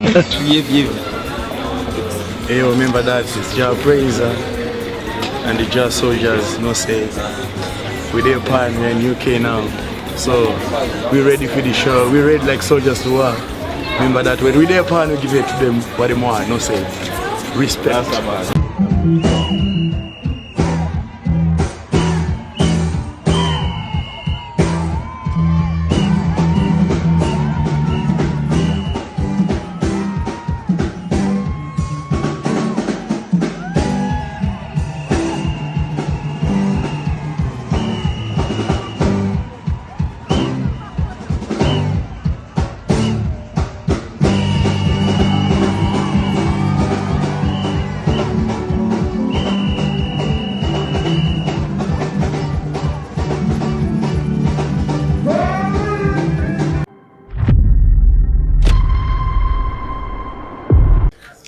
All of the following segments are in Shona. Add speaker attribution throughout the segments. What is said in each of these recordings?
Speaker 1: Yevi yevi.
Speaker 2: Hey, remember that it's Jah Prayzah and the Jah Soldiers, no say. We there pan, we're in UK now. So we ready for the show. We ready like soldiers to war. Remember that when we there pan, we give it to them what they want, no say. Respect.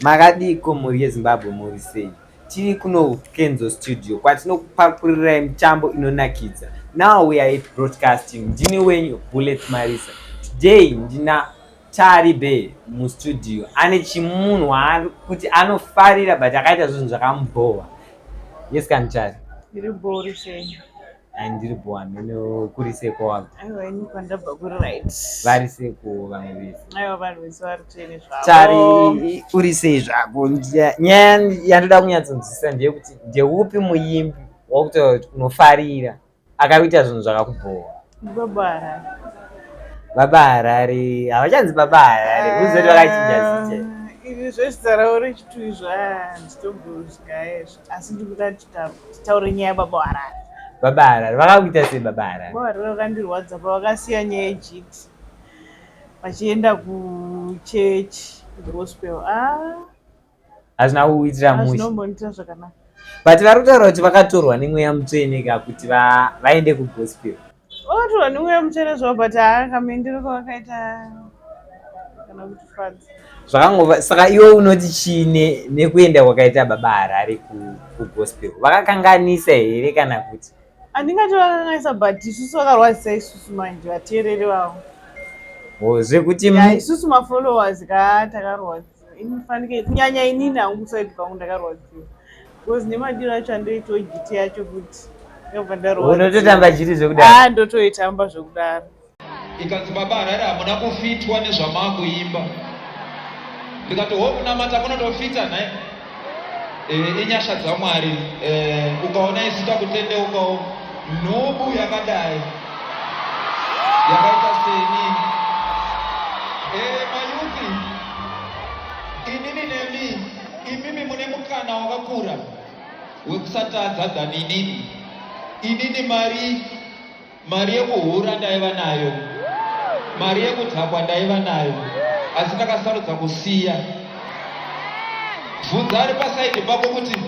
Speaker 1: Makadiko mhuri yeZimbabwe muri sei? Tiri kuno Kenzo Studio kwatinokupakurirai mitambo inonakidza. Now we are at broadcasting. Ndini wenyu Bullet Marisa. Today ndina Tari Bay mustudio. Ane chimunhu waari kuti anofarira but akaita zvinhu zvakamubhowa. Yes kani Tari.
Speaker 3: Ndiri bho uri sei?
Speaker 1: Ndiri bho hameno kuri seko wako.
Speaker 3: Aiwa ini kwandabva kuri right.
Speaker 1: Vari seko vamwe vese.
Speaker 3: Aiwa vanhu vese vari tsvene zvavo.
Speaker 1: Tari uri sei zvako? Nyaya yandoda kunyatsonzwisisa ndeyekuti ndeupi muimbi wakutaura kuti unofarira akakuita zvinhu zvakakubhowa?
Speaker 3: Baba Harare.
Speaker 1: Baba Harare havachanzi Baba Harare, kuzoti vakachinja zita.
Speaker 3: Ini zvezita ravo rechitu izvo handitombozvigaya izvo asi ndikuda titaure nyaya yababa Harare.
Speaker 1: Baba Harare vakakuita sei Baba Harare?
Speaker 3: Baba Harare vakandirwadza pavakasiya nyaya yejiti vachienda kuchechi gospel. Ah,
Speaker 1: Hazvina kukuitira mushe.
Speaker 3: Hazvinombondiitira zvakanaka.
Speaker 1: But vari kutaura kuti vakatorwa nemweya mutsvene ka kuti vaende kugospel.
Speaker 3: Vakatorwa nemweya mutsvene zvavo but haa kamuendero kavakaita kana kutifadza.
Speaker 1: Zvakangova saka iwe unoti chii nekuenda kwakaita Baba Harare kugospel? Vakakanganisa here kana kuti?
Speaker 3: Handingati vakakanganisa but isusu vakarwadzisa isusu manje vateereri vavo.
Speaker 1: Oh, zvekuti
Speaker 3: Ya, isusu mafollowers ka takarwadziwa. Inifanike kunyanya inini hangu side kwangu ndakarwadziwa. Because nemadiro acho andoitawo jiti yacho kuti ndakabva ndarwadziwa.
Speaker 1: Unototamba jiti zvekudaro?
Speaker 3: Ah, ndotoitamba zvekudaro.
Speaker 4: Ikanzi baba Harare hamuna kufitwa nezvamakuimba. Ndikati ho kunamata kunotofita nhai. E, inyasha dzaMwari. E, ukaona isu takutendeukawo nhubu yakadai yakaita seni. E, mayuti inini nemi imimi mune mukana wakakura wekusatadza than inini. Inini mari Mari yekuhura ndaiva nayo, mari yekudhakwa ndaiva nayo, asi ndakasarudza kusiya. Bvunza ari pasaidi pako kuti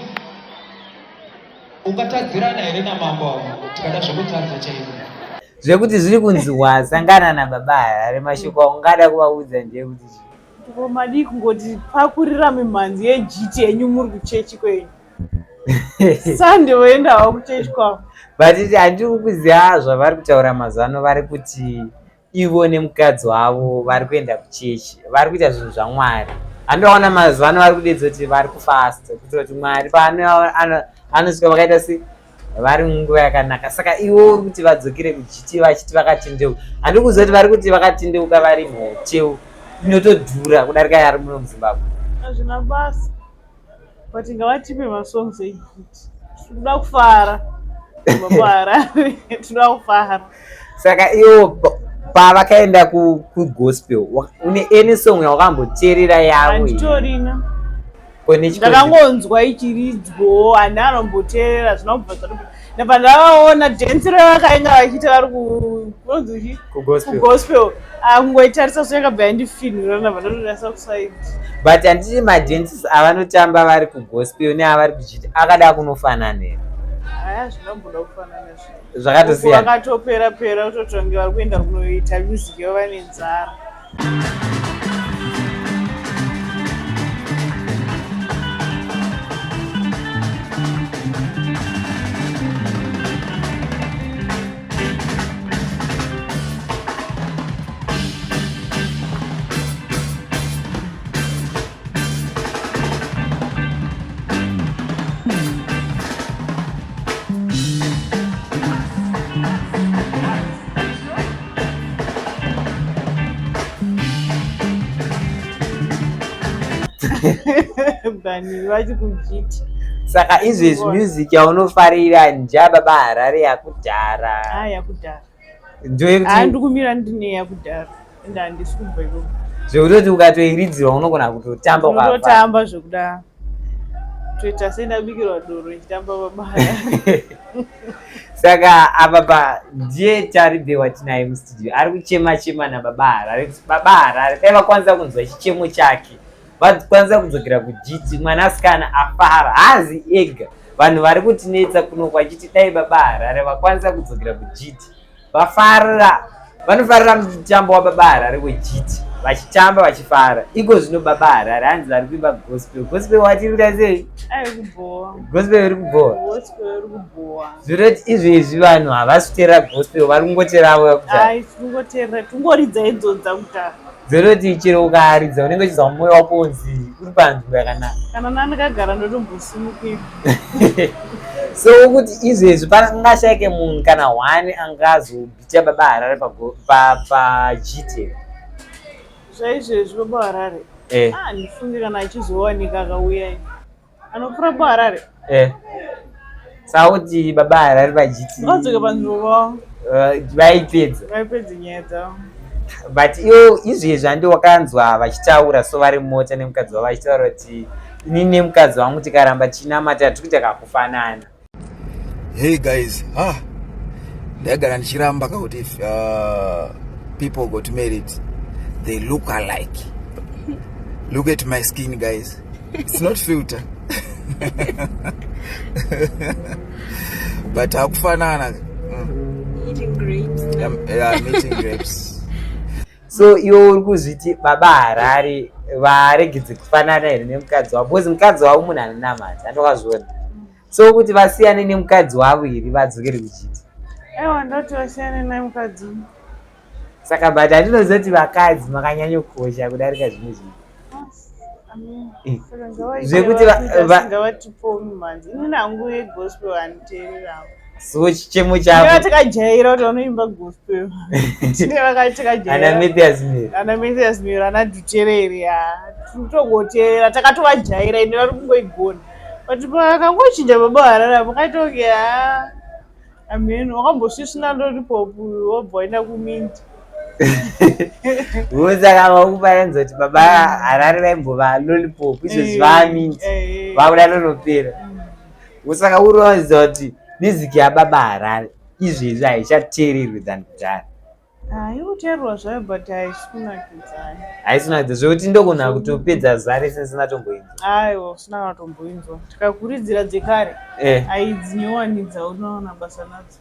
Speaker 4: ungatadzirana here namambo avo tikada zvekutadza chaizvo.
Speaker 1: Zvekuti zviri kunzi wasangana nababa Harare, mashoko aungada kuvaudza ndeyekuti chii?
Speaker 3: Ko madii kungoti pakurira mimhanzi yejiti yenyu muri kuchechi kwenyu? Sunday voendawo kuchechi kwavo.
Speaker 1: But handiri kuziva zvavari kutaura mazuva ano, vari kuti ivo nemukadzi wavo vari kuenda kuchechi, vari kuita zvinhu zvaMwari. Handivaona mazuva ano vari kudeedza kuti vari kufasta kuitira kuti Mwari paanosvika vakaita se vari munguva yakanaka. Saka ivo uri kuti vadzokere kuGT vachiti vakatendeuka. Handiri kuziva kuti vari kuti vakatendeuka vari muhotel inotodhura kudarika yari muno muZimbabwe.
Speaker 3: Hazvina basa. But ngavatipe masongs ejiti. Tinoda kufara. Baba Harare tinoda kufara.
Speaker 1: Saka iwo pavakaenda kugospel une any song yawakamboteerera yavo?
Speaker 3: Handitorina. Ndakangonzwa ichiridzwawo handina anomboteerera zvina kubva zvatobva. Ndabva ndavaona dance ravakainga vachiita vari kunonzi kuchi? Kugospel. Ah, kungoitarisa so yakabva yandifinhura ndabva ndatorasa kusaidi.
Speaker 1: But handiti madances avanotamba vari kugospel neavari kuchiti akada kunofanana here?
Speaker 3: Haya zvinomboda kufanana zve.
Speaker 1: Zvakatosiyana.
Speaker 3: Vakatopera pera kutotonge vari kuenda kunoita music yavo vane nzara. Than vachi kujiti.
Speaker 1: Saka izvezvi music yaunofarira njababa Harare yakudhara.
Speaker 3: Ah, yakudhara.
Speaker 1: Ndoyekuti
Speaker 3: Ah, ndikumira ndine yakudhara. Ende handisi kubva ikoko.
Speaker 1: Zvekutoti ukatoiridzirwa unogona kutotamba ukafa.
Speaker 3: Unototamba zvekudaro. Toita sendabikirwa doro ndichitamba baba Harare.
Speaker 1: Saka apa pa ndiye Taribe watinaye mustudio ari kuchema chema nababa Harare kuti baba Harare dai vakwanisa kunzwa chichemo chake vakwanisa kudzokera kujiti mwanasikana afara haazi ega vanhu vari kutinetsa kuno kwachiti dai baba Harare vakwanisa kudzokera kujiti vafarira vanofarira mutambo wababa Harare wejiti vachitamba vachifara iko zvino baba Harare hanzi vari kuimba gospel gospel watiri kuita sei gospel iri kubhowa zviroti izvezvi vanhu havasi kuteerera gospel vari kungoteera avo
Speaker 3: yakudhara tungoridza idzodza kudhara
Speaker 1: zviroti chero ukaridza unenge uchizwa mwoyo wako unzi uri panzvimbo yakanaka
Speaker 3: kana nandakagara ndotombosimukira
Speaker 1: so kuti izvezvi pangashaike munhu kana one angazobhita baba Harare pajite
Speaker 3: zvaizvezvi baba Harare
Speaker 1: eh.
Speaker 3: Ah, ndifunge kana achizowanika akauya anopfuura baba Harare
Speaker 1: eh. Sauti baba Harare pajiti
Speaker 3: vadzoke panzvimbo pavo
Speaker 1: vaipedza
Speaker 3: vaipedza nyaya dzavo
Speaker 1: but iwo izvezvi handi wakanzwa vachitaura so vari mumota nemukadzi wavo vachitaura kuti inini nemukadzi wangu tikaramba tichinamata tiri kuita kakufanana.
Speaker 5: Hey guys, ah, ndaigara ndichiramba kakuti if people got married they look alike. Look at my skin guys, it's not filter but hakufanana.
Speaker 6: Eating grapes.
Speaker 5: Yeah, I'm eating grapes.
Speaker 1: So iwe uri kuzviti baba Harare varegedze kufanana here nemukadzi wavo because mukadzi wavo munhu anonamata andokazviona so kuti vasiyane nemukadzi wavo here vadzokere kuchiti
Speaker 3: Aiwa, ndoti vasiyane nemukadzi.
Speaker 1: Saka but handinoziva kuti vakadzi makanyanyokosha kudarika zvimwe zvinhu. Zvekuti
Speaker 3: ngavatipowo mimhanzi inini hangu yegospel handiteerera.
Speaker 1: So chichemo chavo
Speaker 3: takajaira kuti vanoimba gospel tine vakatikajaira
Speaker 1: ana Mathias Mhere
Speaker 3: ana Mathias Mhere ana Dhuterere tinotongoteerera takatovajaira ende vari kungoigona but pakangochinja baba Harare makaita kunge ha ameno wakambosvisvina lollipop wobva waenda kuminti.
Speaker 1: Saka vakuparanza kuti baba Harare vaimbova lollipop izvozvi vaminti vakuda lolopera. Saka uri waziva kuti music yababa Harare izvezvi haichateererwi than kudhara.
Speaker 3: Ikuteererwa zvayo but haisi kunakidza.
Speaker 1: Haisi kunakidza zvekuti ndogona kutopedza zuva rese ndisina tomboinzwa.
Speaker 3: Aiwa usina kutomboinzwa. Tikakuridzira dzekare aidzinyowanidza unoona basa nadzo.